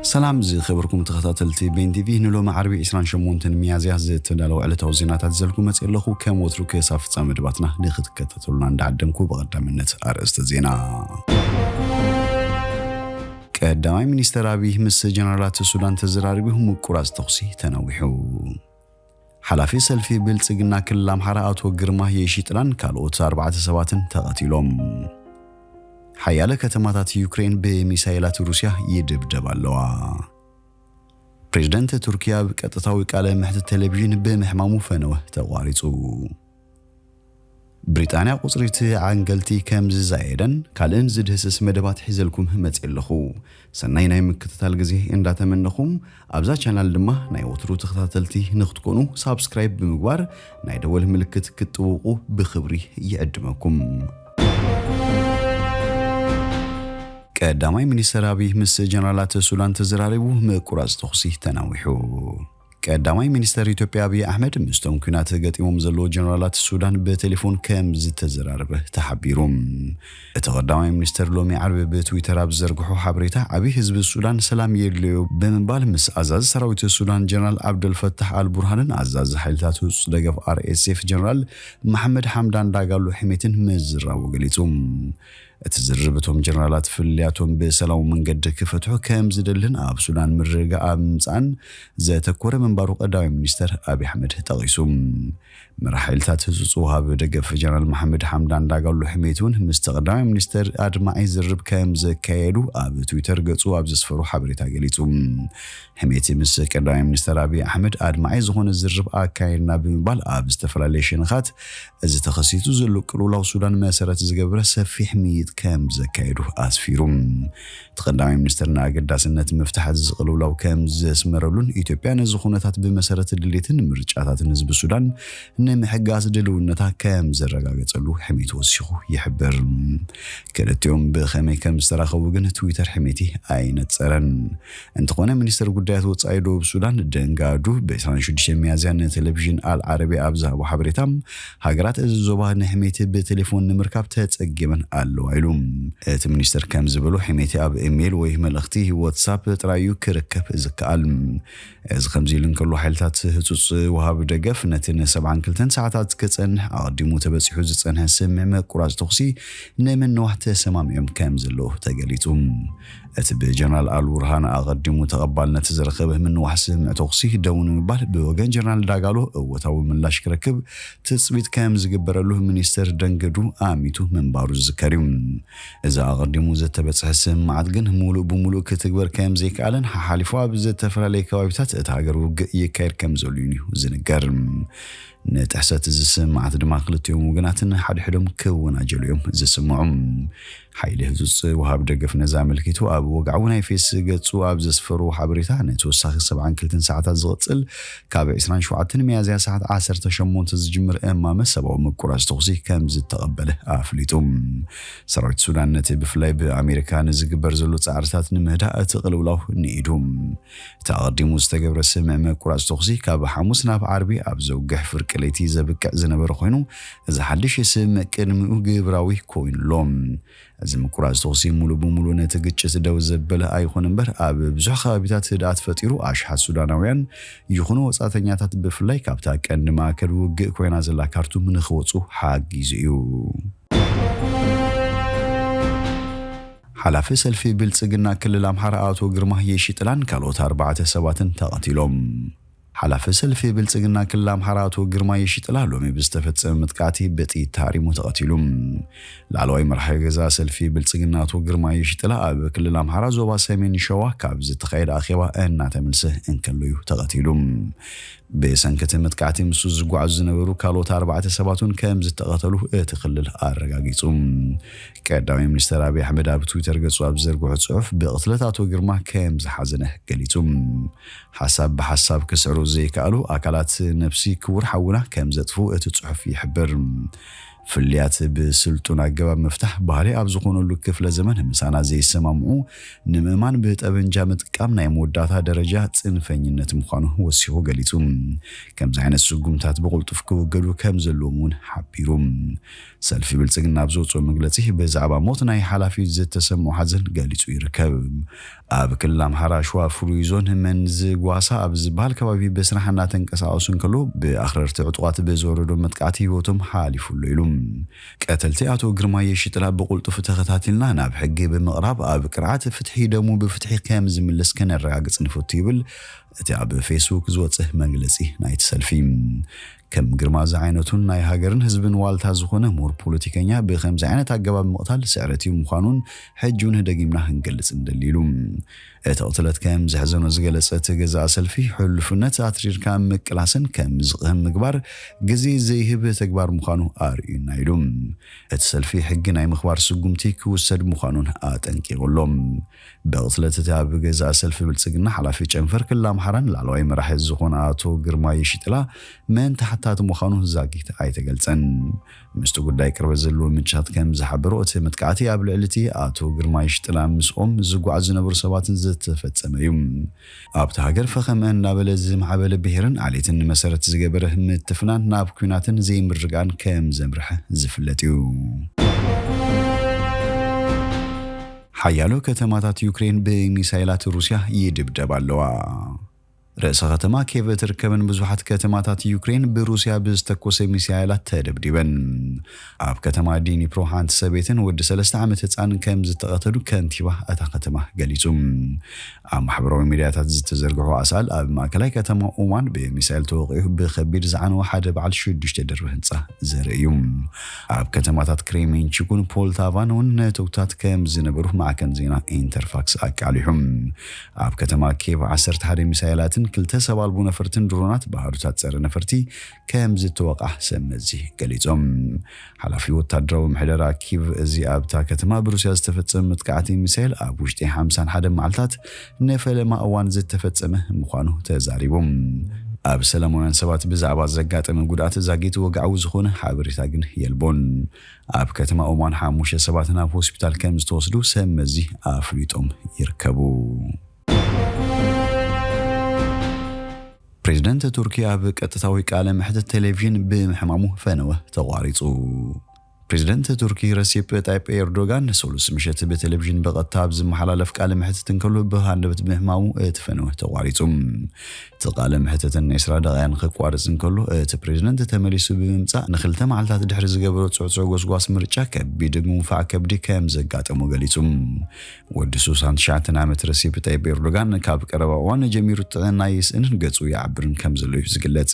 ሰላም ዝኸበርኩም ተኸታተልቲ ቤን ቲቪ፣ ንሎሚ ዓርቢ ዕስራን ሸሞንተን ሚያዝያ ዝተዳለወ ዕለታዊ ዜናታት ዘልኩ መጽእ ኣለኹ። ከም ወትሩ ክሳብ ፍጻመ መደባትና ንክትከታተሉና እንዳዓደምኩ፣ ብቐዳምነት ኣርእስተ ዜና። ቀዳማይ ሚኒስተር ኣብይ ምስ ጀነራላት ሱዳን ተዘራሪቡ፣ ምቁራጽ ተኹሲ ተነዊሑ። ሓላፊ ሰልፊ ብልጽግና ክልል ኣምሓራ ኣቶ ግርማ የሺጥላን ካልኦት ኣርባዕተ ሰባትን ተቐቲሎም። ሓያለ ከተማታት ዩክሬን ብሚሳይላት ሩስያ ይድብደባ ኣለዋ። ፕሬዝደንት ቱርኪያ ኣብ ቀጥታዊ ቃለ መሕትት ቴሌቪዥን ብምሕማሙ ፈነወ ተቋሪጹ። ብሪጣንያ ቁጽሪ እቲ ዓንገልቲ ከም ዝዛየደን ካልእን ዝድህስስ መደባት ሒዘልኩም መጽእ ኣለኹ። ሰናይ ናይ ምክትታል ግዜ እንዳተመነኹም፣ ኣብዛ ቻናል ድማ ናይ ወትሩ ተኸታተልቲ ንክትኮኑ ሳብስክራይብ ብምግባር ናይ ደወል ምልክት ክትጥውቑ ብኽብሪ ይዕድመኩም። ቀዳማይ ሚኒስተር ኣብይ ምስ ጀነራላት ሱዳን ተዘራሪቡ፣ ምቁራጽ ተኹሲ ተናዊሑ። ቀዳማይ ሚኒስተር ኢትዮጵያ ኣብይ ኣሕመድ ምስቶም ኲናት ገጢሞም ዘለዉ ጀነራላት ሱዳን ብቴሌፎን ከም ዝተዘራረበ ተሓቢሩ። እቲ ቀዳማይ ሚኒስተር ሎሚ ዓርቢ ብትዊተር ኣብ ዝዘርግሖ ሓበሬታ፣ ዓብዪ ህዝቢ ሱዳን ሰላም የድልዮ ብምባል ምስ ኣዛዚ ሰራዊት ሱዳን ጀነራል ዓብደልፈታሕ ኣልቡርሃንን ኣዛዚ ሓይልታት ህጹጽ ደገፍ ኣር ኤስ ኤፍ ጀነራል መሓመድ ሓምዳን ዳጋሎ ሕሜትን ምዝራቡ ገሊጹ። እቲ ዝርርብ እቶም ጀነራላት ፍልልያቶም ብሰላማዊ መንገዲ ክፈትሑ ከም ዝደልን ኣብ ሱዳን ምርግጋእ ኣብ ምምጻእን ዘተኮረ ምንባሩ ቀዳማይ ሚኒስተር ኣብይ ኣሕመድ ጠቒሱ። መራሒ ሓይልታት ህጹጽ ወሃቢ ደገፍ ጀነራል መሓመድ ሓምዳን ዳጋሎ ሕሜት እውን ምስቲ ቀዳማይ ሚኒስተር ኣድማዒ ዝርርብ ከም ዘካየዱ ኣብ ትዊተር ገጹ ኣብ ዘስፈሩ ሓበሬታ ገሊጹ። ሕሜቲ ምስ ቀዳማይ ሚኒስተር ኣብይ ኣሕመድ ኣድማዒ ዝኾነ ዝርርብ ኣካየድና ብምባል ኣብ ዝተፈላለየ ሸነኻት እዚ ተኸሲቱ ዘሎ ቅልውላው ሱዳን መሰረት ዝገበረ ሰፊሕ ምይይጥ ከም ዘካየዱ ኣስፊሩ። እቲ ቀዳማይ ሚኒስተር ንኣገዳስነት ምፍታሕ እዚ ቅልውላው ከም ዘስመረሉን ኢትዮጵያ ነዚ ኩነታት ብመሰረት ድሌትን ምርጫታትን ህዝቢ ሱዳን ንምሕጋዝ ድልውነታ ከም ዘረጋገጸሉ ሕሜት ወሲኹ ይሕብር። ክልቲኦም ብኸመይ ከም ዝተራኸቡ ግን ትዊተር ሕሜቲ ኣይነጸረን። እንተኾነ ሚኒስተር ጉዳያት ወጻኢ ደቡብ ሱዳን ደንጋዱ ብ ዕስራን ሽዱሽተ ሚያዝያ ንቴሌቪዥን ኣል ዓረቢያ ኣብ ዝሃቦ ሓበሬታ፣ ሃገራት እዚ ዞባ ንሕሜቲ ብቴሌፎን ንምርካብ ተጸጊመን ኣለዋ ኢሉ። እቲ ሚኒስተር ከም ዝበሎ፣ ሕሜቲ ኣብ ኢሜይል ወይ መልእኽቲ ዋትሳፕ ጥራይ እዩ ክርከብ ዝከኣል። እዚ ከምዚ ኢሉ እንከሎ፣ ሓይልታት ህጹጽ ወሃቢ ደገፍ ነቲ ንሰብዓን ክልተን ሰዓታት ክጸንሕ ኣቐዲሙ ተበጺሑ ዝጸንሐ ስምምዕ ምቁራጽ ተኹሲ ንምንዋሕ ተሰማሚዖም ከም ዘለዉ ተገሊጹ። እቲ ብጀነራል ኣልቡርሃን ኣቐዲሙ ተቐባልነት ዝረኸበ ምንዋሕ ስምምዕ ተኹሲ ደው ንምባል ብወገን ጀነራል ዳጋሎ እወታዊ ምላሽ ክረክብ ትጽቢት ከም ዝግበረሉ ሚኒስተር ደንገዱ ኣሚቱ ምንባሩ ዝዝከር እዩ። እዚ ኣቐዲሙ ዝተበጽሐ ስምምዓት ግን ምሉእ ብምሉእ ክትግበር ከም ዘይከኣለን ሓሓሊፉ ኣብ ዝተፈላለየ ከባቢታት እታ ሃገር ውግእ ይካየድ ከም ዘሎ እዩ ዝንገር። ንጥሕሰት እዚ ስምምዓት ድማ ክልቲኦም ወገናትን ሓድሕዶም ክወናጀሉ እዮም ዝስምዑ። ሓይሊ ህጹጽ ወሃብ ደገፍ ነዚ ኣመልኪቱ ኣብ ወግዓዊ ናይ ፌስ ገጹ ኣብ ዘስፈሮ ሓበሬታ፣ ንተወሳኺ ሰብዓን ክልተን ሰዓታት ዝቕጽል ካብ ዕስራን ሸውዓተን ሚያዝያ ሰዓት ዓሰርተ ሸሞንተ ዝጅምር እማመ ሰብኣዊ ምቁራጽ ተኹሲ ከም ዝተቐበለ ኣፍሊጡ። ሰራዊት ሱዳን ነቲ ብፍላይ ብኣሜሪካ ንዝግበር ዘሎ ጻዕርታት ንምህዳእ እቲ ቅልውላው ንኢዱ። እቲ ኣቐዲሙ ዝተገብረ ስምምዕ ምቁራጽ ተኹሲ ካብ ሓሙስ ናብ ዓርቢ ኣብ ዘውግሕ ፍርቂ ለይቲ ዘብቅዕ ዝነበረ ኮይኑ፣ እዚ ሓድሽ ስምምዕ ቅድሚኡ ግብራዊ ኮይኑ ኣሎ። እዚ ምቁራጽ ተኹሲ ሙሉእ ብሙሉእ ነቲ ግጭት ደው ዘበለ ኣይኹን እምበር፣ ኣብ ብዙሕ ከባቢታት ህድኣት ፈጢሩ፣ ኣሽሓት ሱዳናውያን ይኹኑ ወጻእተኛታት ብፍላይ ካብታ ቀንዲ ማእከል ውግእ ኮይና ዘላ ካርቱም ንኽወጹ ሓጊዙ እዩ። ሓላፊ ሰልፊ ብልጽግና ክልል ኣምሓራ ኣቶ ግርማ የሺጥላን ካልኦት ኣርባዕተ ሰባትን ተቐቲሎም። ሓላፊ ሰልፊ ብልጽግና ክልል ኣምሓራ ኣቶ ግርማ የሺጥላ ሎሚ ብዝተፈጸመ መጥቃዕቲ ብጥይት ተሃሪሙ ተቐቲሉ። ላዕለዋይ መራሒ ገዛ ሰልፊ ብልጽግና ኣቶ ግርማ የሺጥላ ኣብ ክልል ኣምሓራ ዞባ ሰሜን ሸዋ ካብ ዝተኻየደ ኣኼባ እናተመልሰ እንከሎ እዩ ተቐቲሉ። ብሰንኪ እቲ መጥቃዕቲ ምስኡ ዝጓዓዙ ዝነበሩ ካልኦት ኣርባዕተ ሰባት እውን ከም ዝተቐተሉ እቲ ክልል ኣረጋጊጹ። ቀዳማይ ሚኒስተር ኣብይ ኣሕመድ ኣብ ትዊተር ገጹ ኣብ ዝዘርግሖ ጽሑፍ ብቕትለት ኣቶ ግርማ ከም ዝሓዘነ ገሊጹ። ሓሳብ ብሓሳብ ክስዕሩ ዘይከኣሉ ኣካላት ነብሲ ክቡር ሓውና ከም ዘጥፍኡ እቲ ጽሑፍ ይሕብር። ፍልያት ብስልጡን ኣገባብ ምፍታሕ ባህሊ ኣብ ዝኾነሉ ክፍለ ዘመን፣ ምሳና ዘይሰማምዑ ንምእማን ብጠበንጃ ምጥቃም ናይ መወዳእታ ደረጃ ጽንፈኝነት ምዃኑ ወሲኹ ገሊጹ። ከምዚ ዓይነት ስጉምታት ብቕልጡፍ ክውገዱ ከም ዘለዎም እውን ሓቢሩ። ሰልፊ ብልጽግና ኣብ ዘውፅኦ መግለጺ፣ ብዛዕባ ሞት ናይ ሓላፊ ዝተሰምዖ ሓዘን ገሊጹ ይርከብ። ኣብ ክልል ኣምሓራ ሸዋ ፍሉይ ዞን መንዝ ጓሳ ኣብ ዝበሃል ከባቢ ብስራሕ እናተንቀሳቐሱ እንከሎ፣ ብኣኽረርቲ ዕጡቓት ብዝወረዶ መጥቃዕቲ ህይወቶም ሓሊፉ ኣሎ ኢሉ። ቀተልቲ ኣቶ ግርማይ የሺጥላ ብቕልጡፍ ተኸታቲልና ናብ ሕጊ ብምቕራብ፣ ኣብ ቅርዓት ፍትሒ ደሙ ብፍትሒ ከም ዝምልስ ከነረጋግጽ ንፈቱ ይብል እቲ ኣብ ፌስቡክ ዝወጽእ መግለጺ ናይቲ ሰልፊ። ከም ግርማ ዝዓይነቱን ናይ ሃገርን ህዝብን ዋልታ ዝኾነ ምሁር ፖለቲከኛ ብኸምዚ ዓይነት ኣገባብ ምቕታል ስዕረት እዩ ምዃኑን ሕጂ እውን ደጊምና ክንገልጽ ንደሊ ኢሉ። እቲ ቅትለት ከም ዘሕዘኖ ዝገለጸ እቲ ገዛእ ሰልፊ፣ ሕሉፍነት ኣትሪርካ ምቅላስን ከም ዝቕህም ምግባር ግዜ ዘይህብ ተግባር ምዃኑ ኣርእዩና ኢሉ። እቲ ሰልፊ ሕጊ ናይ ምኽባር ስጉምቲ ክውሰድ ምዃኑን ኣጠንቂቑ ኣሎ። ብቕትለት እቲ ኣብ ገዛእ ሰልፊ ብልጽግና ሓላፊ ጨንፈር ክልል ኣምሓራን ላዕለዋይ መራሒ ዝኾነ ኣቶ ግርማይ ሽጥላ መን ተሓታቲ ምዃኑ ዛጊት ኣይተገልጸን። ምስቲ ጉዳይ ቅርበት ዘለዎ ምንጭታት ከም ዝሓበሮ፣ እቲ መጥቃዕቲ ኣብ ልዕሊ እቲ ኣቶ ግርማይ ሽጥላ ምስኦም ዝጓዓዙ ዝነበሩ ሰባትን ዝተፈጸመ እዩ። ኣብቲ ሃገር ፈኸም እናበለ ዝማዕበለ ብሄርን ዓሌትን መሰረት ዝገበረ ምትፍናን ናብ ኲናትን ዘይምርግጋእን ከም ዘምርሐ ዝፍለጥ እዩ። ሓያሎ ከተማታት ዩክሬን ብሚሳይላት ሩስያ ይድብደባ ኣለዋ። ርእሰ ከተማ ኬቭ እትርከበን ብዙሓት ከተማታት ዩክሬን ብሩስያ ብዝተኮሰ ሚሳይላት ተደብዲበን። ኣብ ከተማ ዲኒፕሮ ሓንቲ ሰበይትን ወዲ ሰለስተ ዓመት ህጻን ከም ዝተቐተሉ ከንቲባ እታ ከተማ ገሊጹ። ኣብ ማሕበራዊ ሚድያታት ዝተዘርግሑ ኣስኣል፣ ኣብ ማእከላይ ከተማ ኡማን ብሚሳይል ተወቒዑ ብኸቢድ ዝዓነወ ሓደ በዓል ሽዱሽተ ደርቢ ህንጻ ዘርኢ እዩ። ኣብ ከተማታት ክሬሜንቺኩን ፖልታቫን እውን ነተጉታት ከም ዝነበሩ ማዕከን ዜና ኢንተርፋክስ ኣቃሊሑ። ኣብ ከተማ ኬቭ ዓሰርተ ሓደ ሚሳይላትን ክልተ ሰብ ኣልቦ ነፈርትን ድሮናት ባህዱታት ጸረ ነፈርቲ ከም ዝተወቕዓ ሰብ መዚ ገሊጾም። ሓላፊ ወታደራዊ ምሕደራ ኪቭ፣ እዚ ኣብታ ከተማ ብሩስያ ዝተፈጸመ መጥቃዕቲ ሚሳይል ኣብ ውሽጢ ሓምሳን ሓደን መዓልታት ንፈለማ እዋን ዝተፈጸመ ምዃኑ ተዛሪቦም። ኣብ ሰላማውያን ሰባት ብዛዕባ ዘጋጠመ ጉድኣት ዛጊት ወግዓዊ ዝኾነ ሓበሬታ ግን የልቦን። ኣብ ከተማ ኦማን ሓሙሽተ ሰባት ናብ ሆስፒታል ከም ዝተወስዱ ሰብ መዚ ኣፍሊጦም ይርከቡ። ፕሬዝደንት ቱርኪ ኣብ ቀጥታዊ ቃለ መሕትት ቴሌቪዥን ብምሕማሙ ፈነወ ተቋሪጹ። ፕሬዝደንት ቱርኪ ረሲፕ ጣይፕ ኤርዶጋን ንሰሉስ ምሸት ብቴሌቪዥን ብቐጥታ ኣብ ዝመሓላለፍ ቃለ መሕትት እንከሎ ብሃንደበት ምህማሙ እቲ ፈነወ ተቋሪጹ። እቲ ቃለ መሕትትን ዕስራ ደቓይቕን ክቋረጽ እንከሎ፣ እቲ ፕሬዝደንት ተመሊሱ ብምምጻእ ንኽልተ መዓልታት ድሕሪ ዝገበሮ ጽዕጹዕ ጎስጓስ ምርጫ ከቢድ ምንፋዕ ከብዲ ከም ዘጋጠሞ ገሊጹ። ወዲ ስሳን ትሽዓተን ዓመት ረሲፕ ጣይፕ ኤርዶጋን ካብ ቀረባ እዋን ጀሚሩ ጥዕና ይስእንን ገጹ ይዓብርን ከም ዘሎ እዩ ዝግለጽ።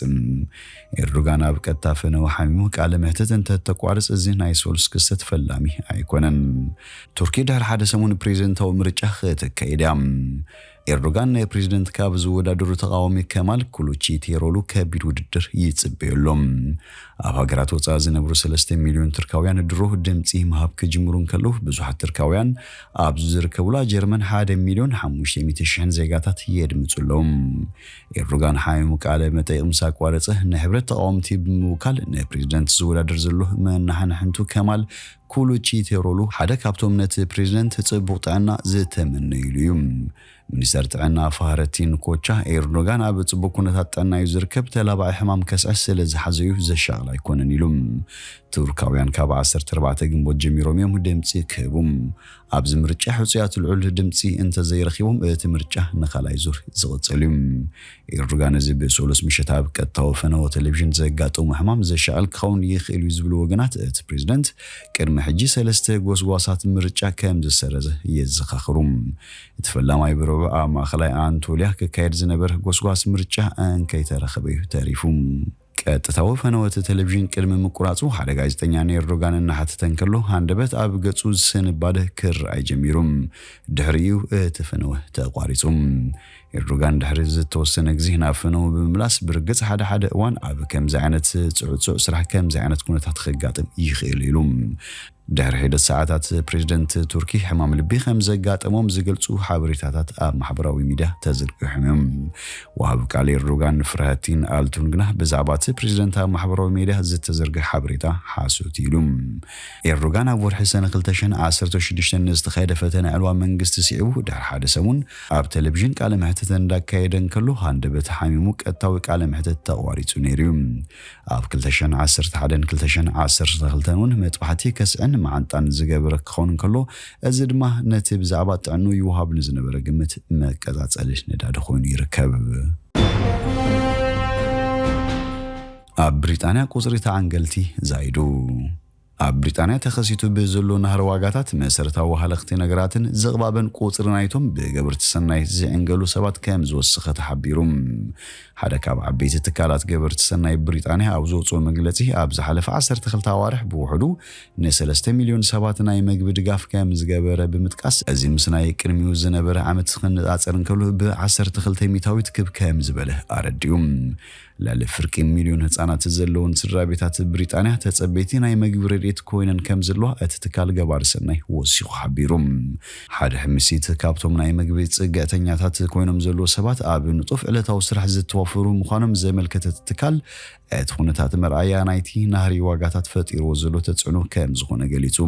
ኤርዶጋን ኣብ ቀጥታ ፈነወ ሓሚሙ ቃለ መሕትት እንተተቋርጽ፣ እዚ ናይ ሰሉስ ክስተት ፈላሚ ኣይኮነን። ቱርኪ ድሕሪ ሓደ ሰሙን ፕሬዝደንታዊ ምርጫ ከተካይድ እያ። ኤርዶጋን ንፕሬዝደንት ካብ ዝወዳደሩ ተቓዋሚ ከማል ኩሉቺ ቴሮሉ ከቢድ ውድድር ይጽበየሎም። ኣብ ሃገራት ወጻኢ ዝነብሩ ሰለስተ ሚልዮን ቱርካውያን ድሮ ድምጺ ምሃብ ክጅምሩ እንከለዉ፣ ብዙሓት ቱርካውያን ኣብ ዝርከቡላ ጀርመን ሓደ ሚልዮን ሓሙሽተ ሚእቲ ሽሕን ዜጋታት የድምጹ ኣለዉ። ኤርዶጋን ሓሚሙ ቃለ መጠይቕ ምስ ኣቋረጸ፣ ንሕብረት ተቓወምቲ ብምውካል ንፕሬዝደንት ዝወዳደር ዘሎ መናሕንሕንቱ ከማል ኩሉቺ ቴሮሉ ሓደ ካብቶም ነቲ ፕሬዝደንት ጽቡቕ ጥዕና ዝተመነዩሉ እዩ። ሚኒስተር ጥዕና ፋህረቲን ኮቻ፣ ኤርዶጋን ኣብ ጽቡቕ ኩነታት ጥዕና እዩ ዝርከብ፣ ተላባዒ ሕማም ከስዕስ ስለ ዝሓዘ እዩ፣ ዘሻቕል ኣይኮነን ኢሉ። ቱርካውያን ካብ ዓሰርተ ኣርባዕተ ግንቦት ጀሚሮም እዮም ድምጺ ክህቡ። ኣብዚ ምርጫ ሕጹያት ልዑል ድምጺ እንተዘይረኺቦም፣ እቲ ምርጫ ንኻልኣይ ዙር ዝቕጽል እዩ። ኤርዶጋን እዚ ብሰሉስ ምሸት ኣብ ቀጥታዊ ፈነወ ቴሌቪዥን ዘጋጠሙ ሕማም ዘሻቕል ክኸውን ይኽእል እዩ ዝብሉ ወገናት፣ እቲ ፕሬዝደንት ቅድሚ ሕጂ ሰለስተ ጎስጓሳት ምርጫ ከም ዝሰረዘ የዘኻኽሩ። እቲ ፈላማይ ብረቡዕ ኣብ ማእኸላይ ኣንቶልያ ክካየድ ዝነበረ ጎስጓስ ምርጫ እንከይተረኸበ እዩ ተሪፉ። ቀጥታዊ ፈነወ እቲ ቴሌቪዥን ቅድሚ ምቁራጹ፣ ሓደ ጋዜጠኛ ንኤርዶጋን እናሓተተ እንከሎ፣ ሃንደበት ኣብ ገጹ ስንባደ ክረኣይ ጀሚሩ። ድሕሪኡ እቲ ፈነወ ተቋሪጹ። ኤርዶጋን ድሕሪ ዝተወሰነ ግዜ ናብ ፈነወ ብምምላስ፣ ብርግጽ ሓደ ሓደ እዋን ኣብ ከምዚ ዓይነት ጽዕጹዕ ስራሕ ከምዚ ዓይነት ኩነታት ከጋጥም ይኽእል ኢሉ። ድሕሪ ሒደት ሰዓታት ፕሬዝደንት ቱርኪ ሕማም ልቢ ከም ዘጋጠሞም ዝገልጹ ሓበሬታታት ኣብ ማሕበራዊ ሚድያ ተዘርጊሖም እዮም። ወሃቢ ቃል ኤርዶጋን ፍርሃቲን ኣልቱን ግና ብዛዕባ እቲ ፕሬዝደንት ኣብ ማሕበራዊ ሚድያ ዝተዘርግሐ ሓበሬታ ሓሶት ኢሉ። ኤርዶጋን ኣብ ወርሒ ሰነ ክልተ ሽሕን ዓሰርተ ሽዱሽተን ንዝተኻየደ ፈተነ ዕልዋ መንግስቲ ስዒቡ ድሕሪ ሓደ ሰሙን ኣብ ቴሌቪዥን ቃለ መሕትት እንዳካየደ እንከሎ ሃንደበት ሓሚሙ ቀጥታዊ ቃለ መሕትት ተቋሪጹ ነይሩ እዩ። ኣብ ክልተ ሽሕን ዓሰርተ ሓደን ክልተ ሽሕን ዓሰርተ ክልተን እውን መጥባሕቲ ከስዕን መዓንጣን ዝገበረ ክኸውን እንከሎ፣ እዚ ድማ ነቲ ብዛዕባ ጥዕንኡ ይወሃብ ንዝነበረ ግምት መቀጻጸሊ ነዳዲ ኮይኑ ይርከብ። ኣብ ብሪጣንያ ቁጽሪ ተዓንገልቲ ዛይዱ። ኣብ ብሪጣንያ ተኸሲቱ ብዘሎ ናህሪ ዋጋታት መሰረታዊ ሃለኽቲ ነገራትን ዝቕባበን ቁጽሪ ናይቶም ብገበርቲ ሰናይ ዝዕንገሉ ሰባት ከም ዝወሰኸ ተሓቢሩ። ሓደ ካብ ዓበይቲ ትካላት ገበርቲ ሰናይ ብሪጣንያ ኣብ ዘውፅኦ መግለፂ ኣብ ዝሓለፈ ዓሰርተ ክልተ ኣዋርሕ ብውሕዱ ንሰለስተ ሚልዮን ሰባት ናይ መግቢ ድጋፍ ከም ዝገበረ ብምጥቃስ እዚ ምስ ናይ ቅድሚኡ ዝነበረ ዓመት ክነፃፀር እንከሎ ብዓሰርተ ክልተ ሚታዊት ክብ ከም ዝበለ ኣረዲኡ። ልዕሊ ፍርቂ ሚልዮን ህጻናት ዘለውን ስድራ ቤታት ብሪጣንያ ተጸበይቲ ናይ መግቢ ረድኤት ኮይነን ከም ዘለዋ እቲ ትካል ገባሪ ሰናይ ወሲኹ ሓቢሩ። ሓደ ሕምሲት ካብቶም ናይ መግቢ ጽግዕተኛታት ኮይኖም ዘለዉ ሰባት ኣብ ንጡፍ ዕለታዊ ስራሕ ዝተዋፈሩ ምዃኖም ዘመልከተ እቲ ትካል፣ እቲ ኩነታት መርኣያ ናይቲ ናህሪ ዋጋታት ፈጢርዎ ዘሎ ተጽዕኖ ከም ዝኾነ ገሊጹ።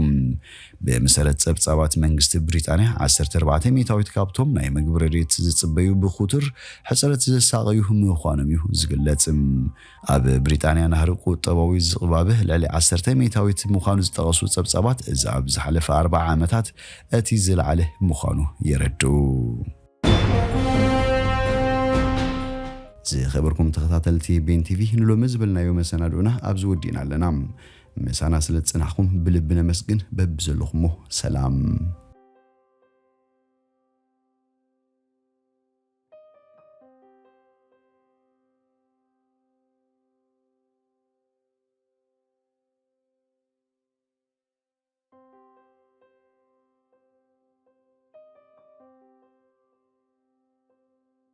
ብመሰረት ጸብጻባት መንግስቲ ብሪጣንያ፣ ዓሰርተ ኣርባዕተ ሚእታዊት ካብቶም ናይ መግቢ ረድኤት ዝጽበዩ ብኹትር ሕጽረት ዘሳቐዩ ምዃኖም እዩ ዝግለጽ። ኣብ ብሪጣንያ ናህሪ ቁጠባዊ ዝቕባበ ልዕሊ ዓሰርተ ሚእታዊት ምዃኑ ዝጠቐሱ ጸብጻባት፣ እዚ ኣብ ዝሓለፈ ኣርብዓ ዓመታት እቲ ዝለዓለ ምዃኑ የረድኡ። ዝኸበርኩም ተኸታተልቲ ቤን ቲቪ፣ ንሎሚ ዝበልናዮ መሰናድኡና ኣብዚ ወዲእና ኣለና። ምሳና ስለ ዝጸናሕኩም ብልቢ ነመስግን። በብዘለኹሞ ሰላም።